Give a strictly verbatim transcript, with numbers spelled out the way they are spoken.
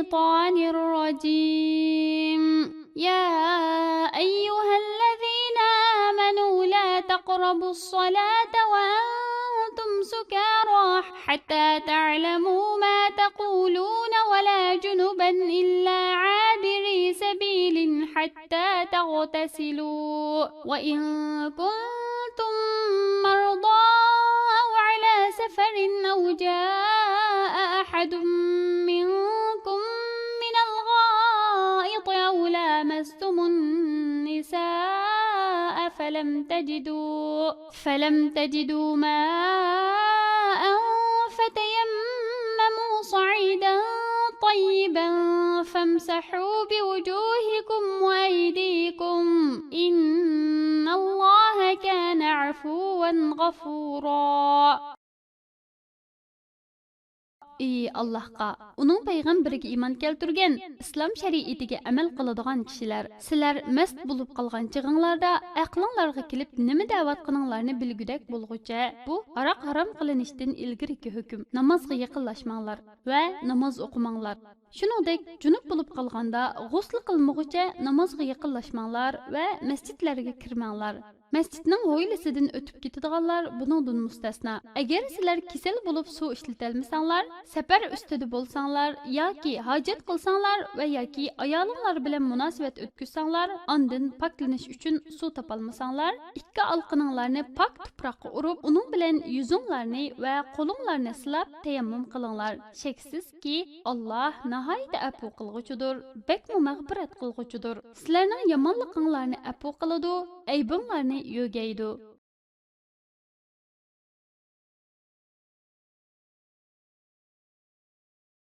الشيطان الرجيم. يا أيها الذين آمنوا لا تقربوا الصلاة وأنتم سكارى حتى تعلموا ما تقولون ولا جنبا إلا عابري سبيل حتى تغتسلوا وإن كنتم مرضى أو على سفر أو جاء أحد منكم من الغائط أو لامستم النساء فلم تجدوا فلم تجدوا ماء فتيمموا صعيدا طيبا فامسحوا بوجوهكم وأيديكم إن الله كان عفوا غفورا. ئى ئاللاھقا، ئۇنىڭ پەيغەمبىرىگە ئىمان كەلتۈرگەن، ئىسلام شەرىئىتىگە ئەمەل قىلىدىغان كىشىلەر، سىلەر مەست بولۇپ قالغان چېغىڭلاردا ئەقلىڭلارغا كېلىپ نېمە دەۋاتقىنىڭلارنى بىلگۈدەك بولغۇچە، بۇ ھاراق ھارام قىلىنىشتىن ئىلگىرىكى ھۆكۈم، نامازغا يېقىنلاشماڭلار ۋە ناماز ئوقۇماڭلار. شۇنىڭدەك جۇنۇپ بولۇپ قالغاندا غۇسلى قىلمىغۇچە نامازغا يېقىنلاشماڭلار ۋە مەسچىتلەرگە كىرمەڭلار. مەسچىتنىڭ ھويلىسىدىن ئۆتۈپ كېتىدىغانلار بۇنىڭدىن مۇستەسنا. ئەگەر سىلەر كېسەل بولۇپ سۇ ئىشلىتەلمىسەڭلار، سەپەر ئۈستىدە بولساڭلار ياكى ھاجەت قىلساڭلار ۋە ياكى ئايالىڭلار بىلەن مۇناسىۋەت ئۆتكۈزسەڭلار، ئاندىن پاكلىنىش ئۈچۈن سۇ تاپالمىساڭلار، ئىككى ئالىقىنىڭلارنى پاك تۇپراققا ئۇرۇپ، ئۇنىڭ بىلەن يۈزۈڭلارنى ۋە قولۇڭلارنى سىلاپ تەيەممۇم قىلىڭلار. شەكسىزكى، ئاللاھ ناھايىتى ئەپۇ قىلغۇچىدۇر، بەكمۇ مەغپىرەت قىلغۇچىدۇر. سىلەرنىڭ يامانلىقىڭلارنى ئەپۇ قىلىدۇ، ئەيىبىڭلارنى يۆگەيدۇ.